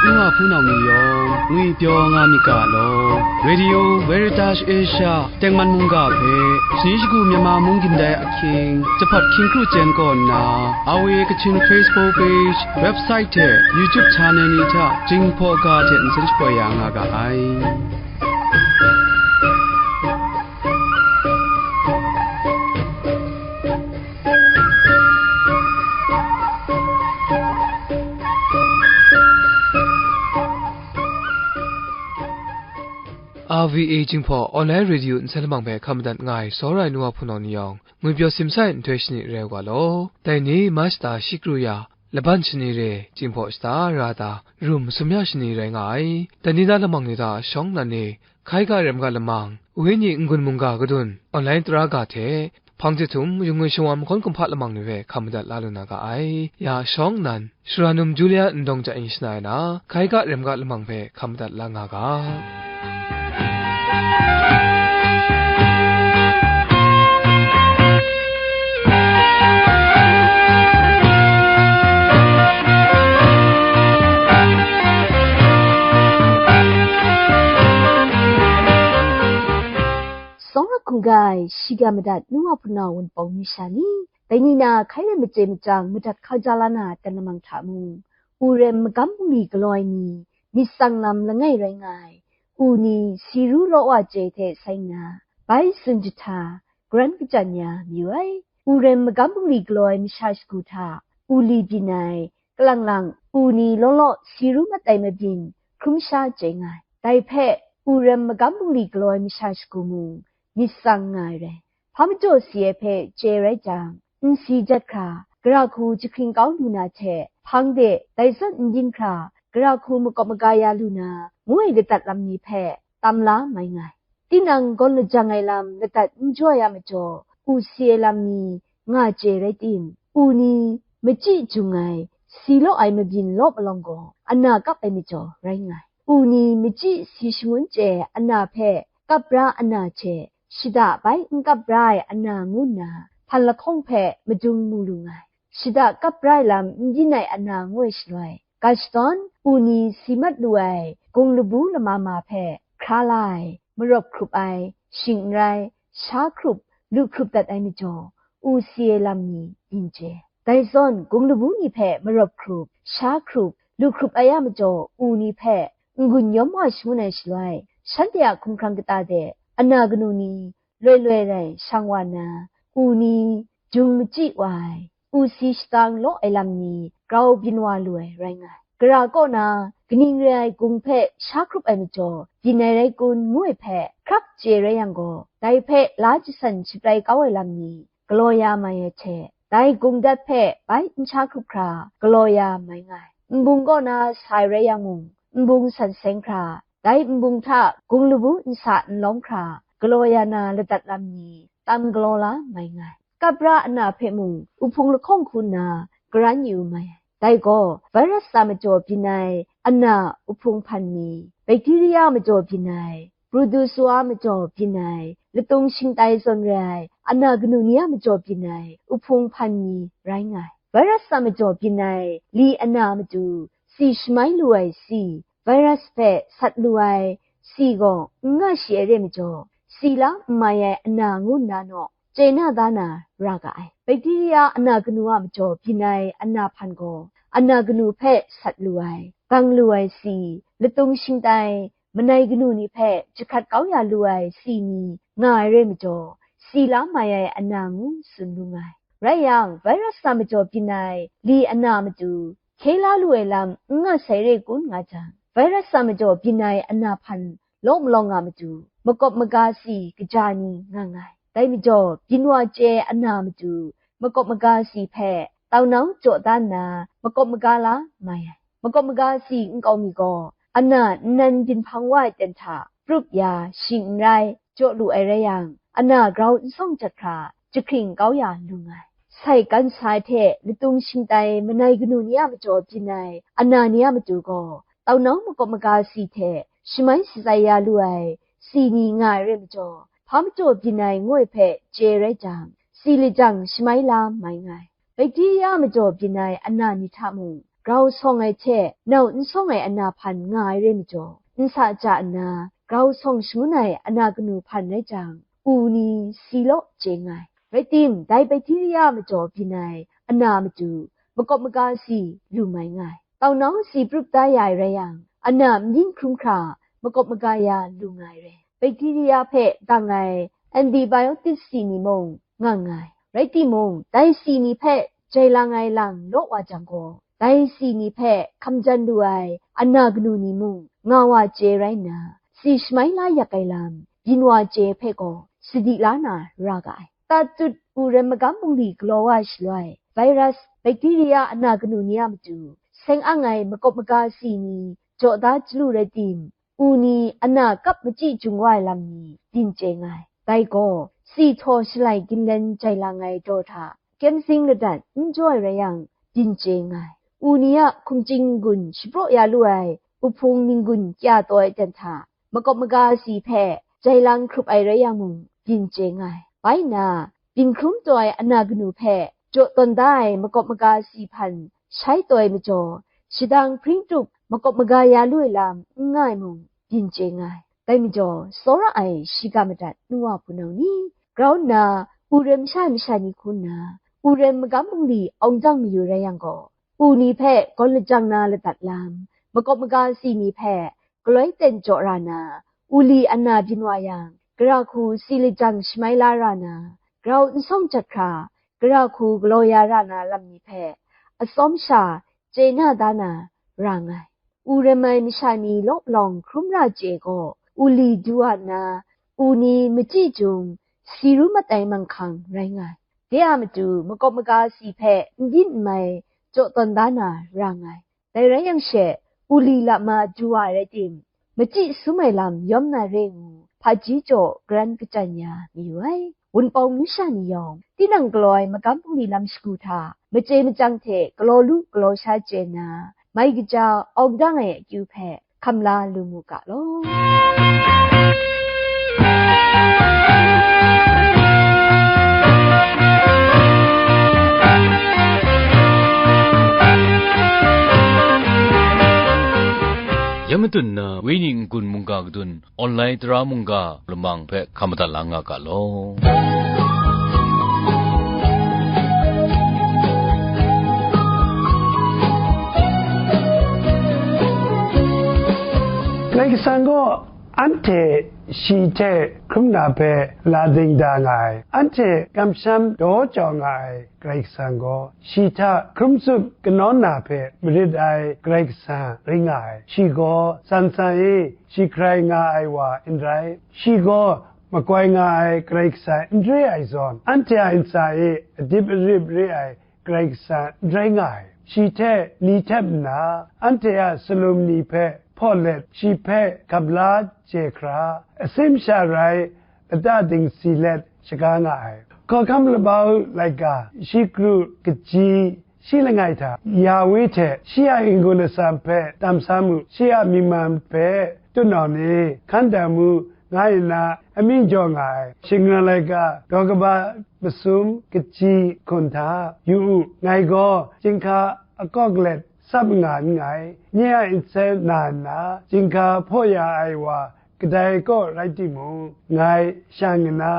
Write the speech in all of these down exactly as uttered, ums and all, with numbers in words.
N wa hpunau ni yawng ngwi pyaw nga myit ga law, Radio Veritas Asia tengman mungga hpe, shani shagu Myanmar mung gindai ahkying, jahpat hkying kru chyen kaw nna, R V A Kachin Facebook page, website hte YouTube channel ni hta Jinghpaw ga hte nsen shapoi ya nga ga ai. R V A Jinghpaw Online Radio nsen lamang hpe hkam madat nga ai, sawra ai nu wa hpunau ni yawng, ngwi pyaw simsa ai nhtoi shani rai u ga law. Dai ni Mach shata shi kru ya, laban shani re, Jinghpaw shata ra ta, rum masum ya shani rai nga ai. Dai ni na lamang ni hta shawng nnan ni, hkai ga rem ga lamang, wenyi n-gun mungga kadun, online tara ga hte, hpang jahtum, yung ngwi shingwang mahkawn kumhpa lamang ni hpe hkam madat la lu na ga ai. Ya shawng nnan, Sara num Julia Ndawng Jai shana ai na, hkai ga rem ga lamang hpe hkam madat la nga ga. Sawng a hkungga e, shiga madat nu wa hpunau wunpawng ni sha ni, dai ni na hkai rai machye machyang madat hkau ja la na dan lamang hta mung, u rem magam bungli galaw ai ni, myit tsang lam langai rai nga ai, u ni si ru law wa chye hte sai nna, bai tsun jahta, garan kachyan ya mayu ai. U rem magam bungli galaw ai masha shagu hta, u li byin ai, kalang lang, u ni law law si ru mat ai mabyin hkrum sha chye nga ai. Dai hpe, u rem magam bungli galaw ai masha shagu mung, myit tsang nga ai rai. Hpa majaw si ai hpe chye rai jang, n si jat hkra, gara hku jahkring kau lu na hte, hpang de dai zawn n byin hkra, gara hku makawp maga ya lu na, ngu ai ladat lam ni hpe tam la mai nga ai. Tinang gawn lajang ai lam ladat n jaw ya majaw, u si ai lam ni nga chye rai tim, u ni machyi jung ai, si law ai mabyin law malawng gaw, ana kap ai majaw rai nga ai. U ni machyi si shangun chye ai ana hpe kap ra ana hte, shada bai n kap ra ai ana ngu nna, hpan lahkawng hpe madung mu lu nga ai. Shada kap ra ai lam n byin ai ana ngu ai shaloi, ga shadawn u ni si mat lu ai gung labu lama ma hpe hkra la ai, marawp hkrup ai, shing n rai, sha hkrup, lu hkrup dat ai majaw, u si ai lam ni byin chye. Dai zawn, gung labu ni hpe marawp hkrup, sha hkrup, lu hkrup ai a majaw, u ni hpe n-gun yawm wa shangun ai shaloi, shanhte a hkumhkrang kata de ana kanu ni loi loi rai shang wa nna, u ni jung machyi wa ai, u si shatang law ai lam ni grau byin wa lu ai rai nga ai. Gara kaw na kaning re ai gung hpe sha hkrup ai majaw, byin ai rai kun, ngu ai hpe hkrak chye rai yang gaw, dai hpe la jasan shabrai kau ai lam ni galaw ya mai ai hte, dai gung dat hpe bai n sha hkrup hkra galaw ya mai nga ai. Nbung kaw na sa ai rai yang mung, nbung san seng hkra, dai nbung hta gung labu nsa n lawm hkra galaw ya na ladat lam ni tam galaw la mai nga ai. Kap ra ana hpe mung, uhpung lahkawng hku nna garan yu mai ai. Dai gaw, virus a majaw byin ai ana uhpung hpan mi, bakteria a majaw byin ai, protozoa majaw byin ai, latung shingtai zawn re ai ana kanu ni a majaw byin ai uhpung hpan mi rai nga ai. Virus a majaw byin ai li ana matu si shamai lu ai si, virus hpe sat lu ai si gaw n nga shi ai re majaw, si la n mai ai ana ngu nna naw, chye na da na ra ga ai. Bakteria ana kanu a majaw byin ai ana hpan gaw, ana kanu hpe sat lu ai, gang lu ai si, latung shingtai, manai kanu ni hpe jahkrat kau ya lu ai si ni nga ai re majaw, si la mai ai ana ngu tsun lu nga ai. Rai yang, virus a majaw byin ai li ana matu, hkye la lu ai lam n nga sai re kun nga jang, virus a majaw byin ai ana hpan law malawng nga matu, makawp maga si kaja ni nga nga ai. Dai majaw, byin wa chye ai ana matu, makawp maga si hpe taunau jaw da nna, makawp maga la mai ai. Makawp maga si nkau mi gaw, ana nnan byin hpang wa ai ten hta prup ya, shing n rai, jaw lu ai rai yang, ana grau n sawng jat hkra, jahkring kau ya lu nga ai. Sai kan sa ai hte latung shingtai manai kanu ni a majaw byin ai ana ni a matu gaw, taunau makawp maga si hte shamai shatsai ya lu ai si ni nga ai re majaw, hpa majaw byin ai ngu ai hpe chye rai jang, si lajang shamai la mai nga ai. Bakteria majaw byin ai ana ni hta mung, grau sawng ai hte nau n sawng ai ana hpan nga ai rai majaw, nsa ja nna grau sawng shangun ai ana kanu hpan rai jang, u ni si law chye nga ai. Rai tim, dai bakteria majaw byin ai ana matu makawp maga si lu mai nga ai. Taunau si prup da ya ai rai yang, ana myin hkrum hkra makawp maga ya lu nga ai rai. Bakteria hpe dang ai antibiotic si ni mung nga nga ai. Rai timung, dai si ni hpe jai lang ai lang law wa jang gaw, dai si ni hpe hkamjan lu ai ana kanu ni mung nga wa chye rai nna, si shamai la yak ai lam byin wa chye hpe gaw sadi la na ra ga ai. Tatut u rem magam bungli galaw wa shaloi, virus, bakteria ana kanu ni a matu seng ang ai makawp maga si ni jaw da chyalu rai tim, u ni ana kap machyi jung wa ai lam ni byin chye nga ai. Dai gaw, si htaw shalai ginlen jai lang ai daw hta, kyem sing ladat n jaw ai rai yang, byin chye nga ai. U ni a hkumching n-gun shapraw ya lu ai uhpung n-gun kya taw ai ten hta, makawp maga si hpe jai lang hkrup ai rai yang mung, byin chye nga ai. Bai nna, byin hkrum taw ai ana kanu hpe jaw tawn da ai makawp maga si hpan shai taw ai majaw, shadang hpring tup makawp maga ya lu ai lam n nga ai mung, byin chye nga ai. Dai majaw, tsawra ai shiga madat nu wa hpunau ni, grau nna, u rem sha ai masha ni hku nna, u rem magam bungli awng dang mayu rai yang gaw, u ni hpe gawn lajang na ladat lam, makawp maga si ni hpe galoi ten jaw ra na, u li ana byin wa yang, gara hku si lajang shamai la ra na, grau n sawng jat hkra, gara hku galaw ya ra na lam ni hpe, atsawm sha chye na da na ra nga ai. U rem ai masha ni law palawng hkrum ra chye gaw, u li du wa nna, u ni machyi jung si ru mat ai manghkang rai nga ai. De a matu makawp maga si hpe n byin n mai jaw tawn da na ra nga ai. Dai rai yang she, u li lama du wa ai rai tim, machyi sum ai lam yawm na re ngu, hpaji jaw garan kachyan ya mayu ai. Wunpawng masha ni yawng, tinang galaw ai magam bungli lam shagu hta, machye machyang hte galaw lu galaw sha chye nna, mai kaja awng dang ai akyu hpe hkam la lu mu ga law. Ya matun na, Wenyi n-gun mungga kadun, online tara mungga lamang hpe hkam madat la nga ga law. Karai Kasang gaw anhte shi hte hkrum na hpe la ding da nga ai, anhte kamsham daw jau nga ai Karai Kasang gaw, shi hta hkrum tsup kanawn na hpe marit ai Karai Kasang rai nga ai. Shi gaw san san e shi hkrai nga ai wa n rai, shi gaw makoi nga ai Karai Kasang n re ai zawn, anhte a ntsa e adip arip re ai Karai Kasang n rai nga ai. Shi hte ni htep nna, anhte a salum ni hpe hpaw let, shi hpe hkap la chye hkra, asim sha rai lata dingsi let shaga nga ai. Hkawhkam labau laika, shi kru kaji shi langai hta, Yawe hte shi a n-gun atsam hpe tam sa mu, shi a mying man hpe tutnawng ni hkan dam mu, nga nna amying jaw nga ai. Shingran laika daw kaba masum kaji hkun hta, yu u, ngai gaw chyinghka akawk let tsap nga nngai, nye a nsen na nna, chyinghka hpaw ya ai wa kadai kaw rai timung, ngai shang nna,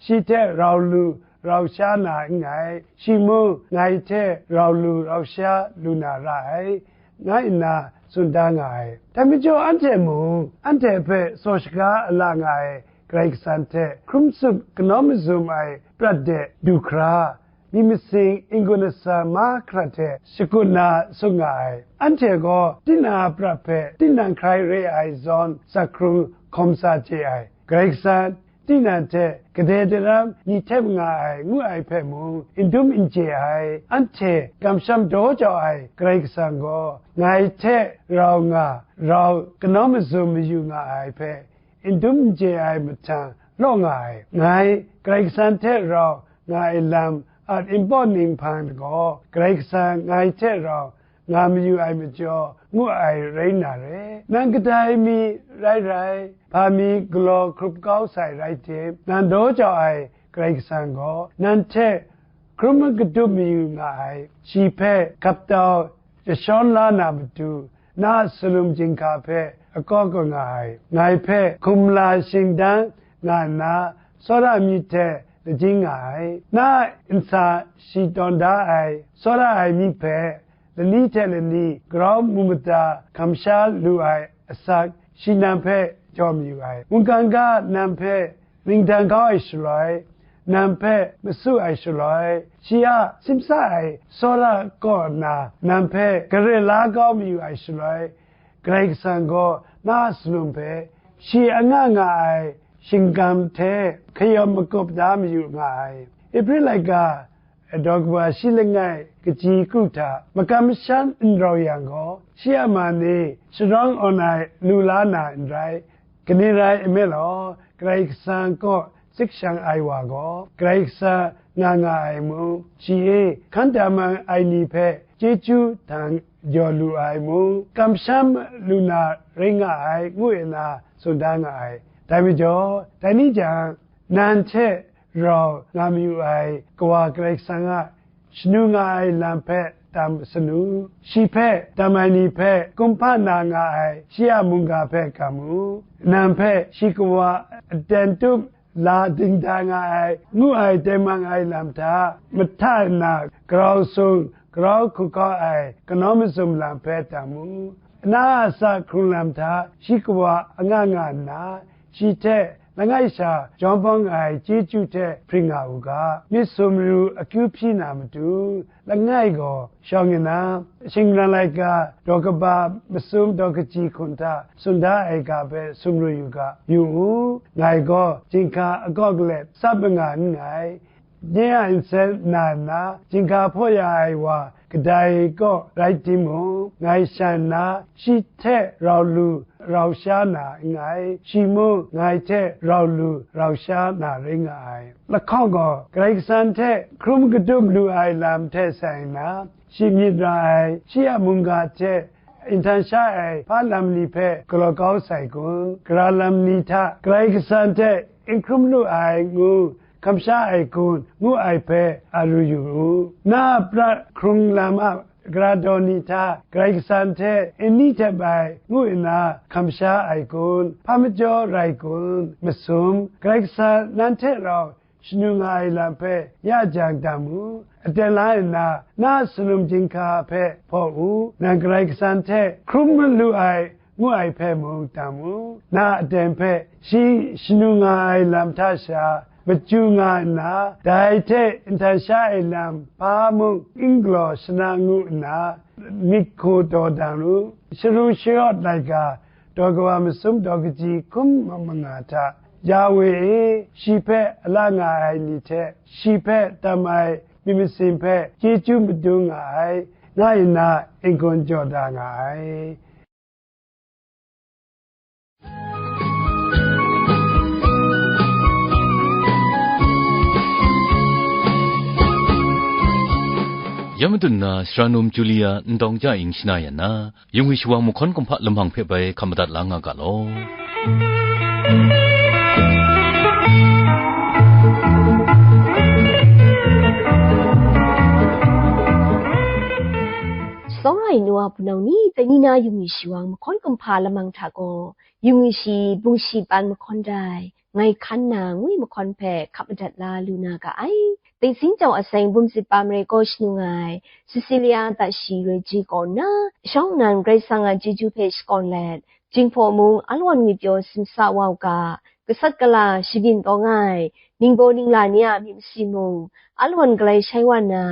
shi hte rau lu rau sha na nngai, shi mung ngai hte rau lu rau sha lu na ra ai, nga nna tsun da nga ai. Dai majaw anhte mung, anhte hpe saw shaga a la nga ai Karai Kasang hte hkrum tsup kanawn mazum ai prat de du hkra, myit masin n-gun atsam mahkra hte shakut na sung nga ai. Anhte gaw tinang a prat hpe tinang hkrai re ai zawn zakhrum hkawm sa chye ai. Karai Kasang tinang hte kade daram ni htep nga ai ngu ai hpe mung n dum n chye ai. Anhte kamsham daw jau ai Karai Kasang gaw ngai hte rau nga, rau kanawn mazum mayu nga ai hpe n dum n chye ai mahtang law nga ai. Ngai Karai Kasang hte rau nga ai lam at npawt ninghpang gaw, Karai Kasang ngai hte rau nga mayu ai majaw, ngu ai rai nna re. Nang kadai mi rai rai, hpa mi galaw hkrup kau sai rai tim, nang daw jau ai Karai Kasang gaw, nang hte hkrum katup mayu nga ai, shi hpe gap tau jashawn la na matu, na a salum chyinghka hpe akaw kaw nga ai, ngai hpe hkumla shingdang nga nna, tsawra myit hte lajing nga ai. Na a nsa shi tawn da ai, tsawra ai myit hpe lani hte lani grau mu mada kamsham lu ai asak, shi nang hpe jaw mayu ai. Mungkan ga nang hpe ningdang kau ai shaloi, nang hpe masu ai shaloi, shi a simsa ai tsawra kaw nna nang hpe gare la kau mayu ai shaloi, Karai Kasang gaw na a salum hpe shi anga nga ai shinggam hte kayawm makup da mayu nga ai. Ibri laika daw kaba shi langai kaji kru hta makam masham n rau yang gaw, shi a man e sharawng awn ai lu la na n rai. Kaning rai nme law, Karai Kasang kaw tsikshang ai wa gaw, Karai Kasang nga nga ai mung, shi e hkan da man ai ni hpe chyeju htang jaw lu ai mung, kamsham lu na rai nga ai, ngu nna tsun da nga ai. Dai majaw, dai ni jang, nang hte rau nga mayu ai Kawa Karai Kasang a shanu nga ai lam hpe tam sanu, shi hpe tam ai ni hpe kumhpa na nga ai shi a mungga hpe kam u. Nang hpe shi kawa aten tup la dingda nga ai, ngu ai tengman ai lam hta mahta nna grau sung, grau hku kau ai kanawn mazum lam hpe tam u. Na a asak hkrung lam hta shi kawa anga nga nna, shi hte langai sha jawm bawng ai chyeju hte hpring nga u ga, myit sumru akyu hpyi na matu, langai gaw shawng nna, shingran laika daw kaba masum daw kaji hkun hta tsun da ai ga hpe sumru yu ga, yu u, ngai gaw chyinghka akaw galet tsap manga n nngai. Nye a nsen na nna, chyinghka hpaw ya ai wa kadai kaw rai timung, ngai shan nna shi hte rau lu rau sha na nngai, shi mung ngai hte rau lu rau sha na rai nga ai. Lahkawng gaw Karai Kasang hte hkrum kadum lu ai lam hte sai nna, shi myit ra ai, shi a mungga hte nhtan sha ai hpa lam ni hpe galaw kau sai kun? Gara lam ni hta Karai Kasang hte n hkrum lu ai ngu kamsha ai kun? Ngu ai hpe a ru yu u. Na a prat hkrung lam a gara daw ni hta Karai Kasang hte n ni htep ai ngu nna kamsha ai kun? Hpa majaw rai kun? Masum, Karai Kasang nan hte rau shanu nga ai lam hpe ya jang tam u. Aten la nna, na a salum chyinghka hpe hpaw u. Nang Karai Kasang hte hkrum lu ai, ngu ai hpe mung tam u. Na aten hpe shi shanu nga ai lam hta sha machyu nga nna, dai hte nhtan sha ai lam hpa mung n galaw shana ngu nna, myit hku taw dan u. Sharu sharawt laika daw kaba masum daw kaji hkum manga hta, Yawe e, shi hpe a la nga ai ni hte shi hpe tam ai myit masin hpe chyeju madun nga ai, nga nna n-gun jaw da nga ai. Ya madun na, Sara Num Julia Ndawng Ja Ing shana yan na, Yung wi shawang mahkawn kumhpa lamang hpe bai hkam madat la nga ga law. Sawra ai nu a punau ni, dai ni na yung wi shawang mahkawn kumhpa lamang hta gaw, yung wi shi bungshi pan mahkawn dai, ngai hkan na ngwi mahkawn hpe hkap madat la lu na ga ai. Taising jau aseng bum sit pa marai kaw shanu nga ai, Cecilia Tashi Reji kaw nna, shawng nnan Karai Kasang a chyeju hpe shakawn let, Jinghpaw mung alawan ngwipyaw simsa wa u ga, gasat gala shabyin taw nga ai, ningbaw ningla ni a myit masin mung, alawan galai shai wa nna,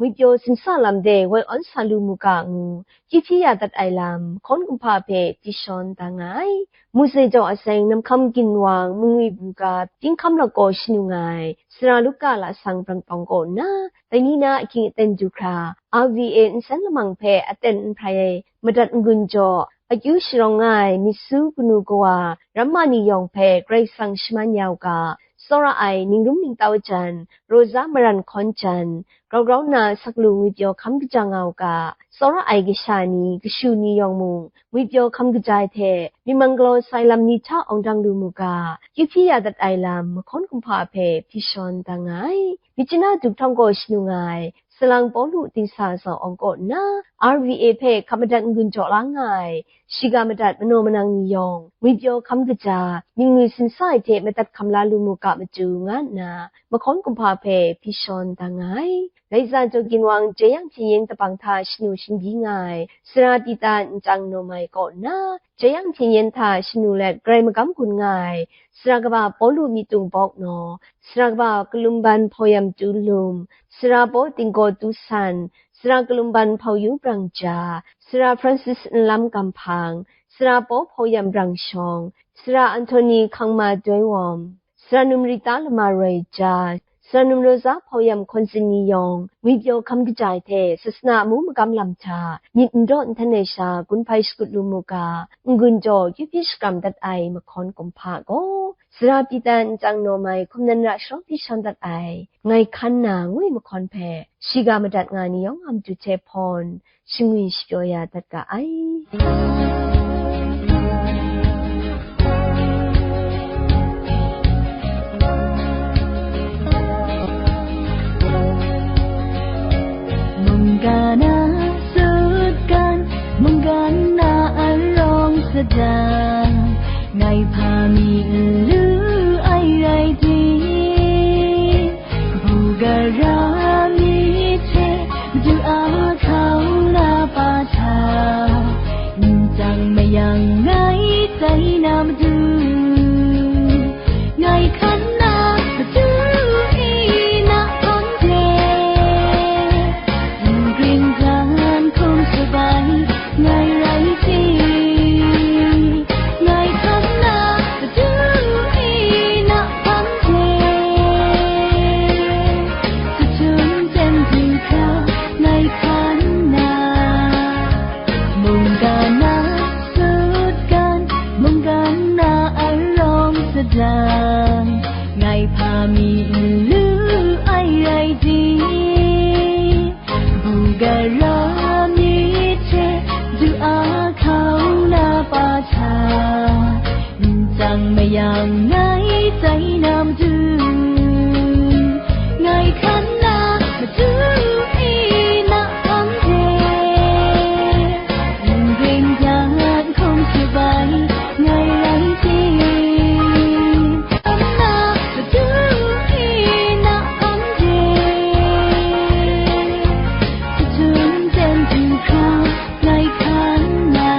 ngwipyaw simsa lam de woi awn sa lu mu ga ngu, chyi hpyi ya dat ai lam, mahkawn kumhpa hpe hpyi shawn da nga ai. Mose jau aseng namhkam ginwang mungwi bu ga, Tinghkam Lawk kaw shanu nga ai, Sara Luka lasang brang tawng kaw nna, dai ni na ahkying aten du hkra, R V A nsen lamang hpe aten n hprai ai, madat n-gun jaw, akyu sharawng nga ai, myit su kanu kawa, ramma ni yawng hpe Karai Kasang shaman ya u ga, tsawra ai, ningrum ningtau jan, Rosa Maran hkawn jan, grau grau nna saklu ngwipyaw hkam kaja nga u ga, tsawra ai kasha ni, kashu ni yawng mung, ngwipyaw hkam kaja ai hte, myi mang galaw sai lam ni hta awng dang lu mu ga, chyi hpyi ya dat ai lam, mahkawn kumhpa hpe hpyi shawn da nga ai. Myitkyina Duk Htawng kaw shanu nga ai, Salang Pawlu dingsa sau awng kaw nna, R V A hpe hkap madat n-gun jaw la nga ai, shiga madat manaw manang ni yawng, ngwipyaw hkam kaja, myit ngwi simsa ai hte madat hkam la lu mu ga matu, nga nna mahkawn kumhpa hpe hpi shawn da nga ai. Laika jaw ginwang jeyang hpyen yen dabang hta shanu shingbyi nga ai, sara Pita nchyang nawm ai kaw nna, jeyang hpyen yen hta shanu let grai magam gun nga ai, sara kaba Pawlu myit tung bawk naw, sara kaba Kalumban hpauyam tu lum, sara Paw tinggaw tu san, sara Kalumban hpau yu brang ja, sara Francis nlam kamhpang, sara Paw hpauyam brang shawng, sara Anthony hkangma doi wawm, sara num Rita lama roi ja, sara num Rosa hpauyam hkawn sin ni yawng, ngwipyaw hkam kaja ai hte sasana amu magam lam hta myit n daw n htan ai sha gun hpai shakut lu mu ga, n-gun jaw kyu hpyi shakram dat ai mahkawn kumhpa gaw, sara Pita nchyang nawm ai hkum nan ra sharawng hpyi shawn dat ai, ngai hkan na ngu ai mahkawn hpe, shiga madat nga ni yawng a matu hte hpawn, shingwi shapyaw ya dat ga ai. Mungga na sutgan, mungga na arawng sadan, ngai hpa mi n lu ai rai di, bugara mi hte madu a hkau na pa hta, nchyang mayang ngai tai na matu, ngai hkan na madu e na hpang de, n gring dan hkum shabai ngai rai ting, ngai hkan na madu e na hpang de, sutun ten dinghkra ngai hkan na, mungga na sutgan, mungga na arawng sadan, ngai hpa mi n lu ai rai di, bugara mi hte du a hkau na pa hta, nchyang mayang ngai tai na matu, ngai hkan na matu e na hpang de, n gring dan hkum shabai ngai rai ting, hkan na matu e na hpang de, sutun ten dinghkra ngai hkan na.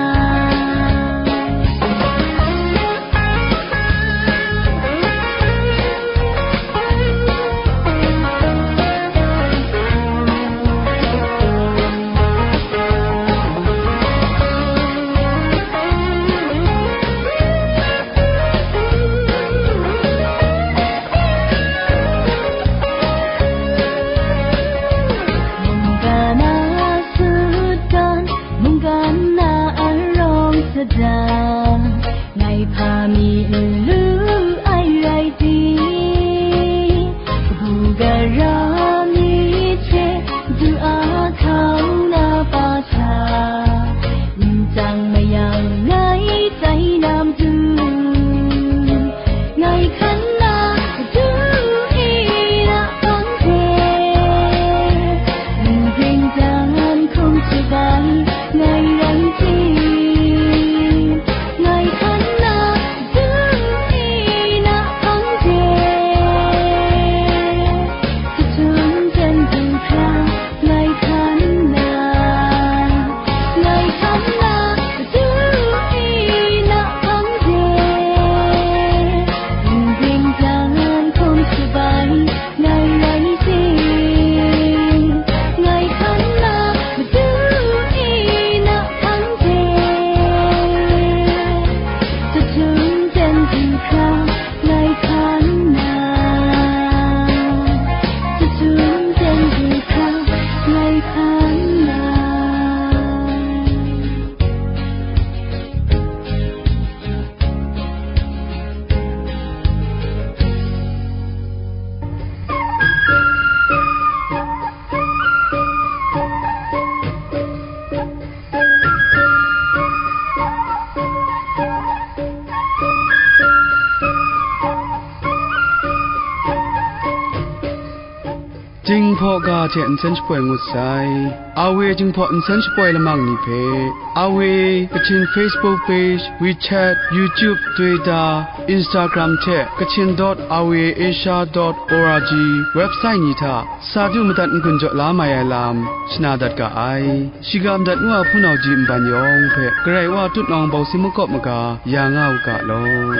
Jinghpaw ga hte nsen shapoi ngut sai. Awe Jinghpaw nsen shapoi lamang ni hpe, Awe Kachin Facebook page, WeChat, YouTube, Twitter, Instagram hte Kachin dot awe asia dot org website ni hta sa du madat n-gun jaw la mai ai lam shana dat ga ai. Shiga madat ngu a hpunau ji nban yawng hpe Karai Wa tutnawng bawsi makawp maga ya nga u ga law.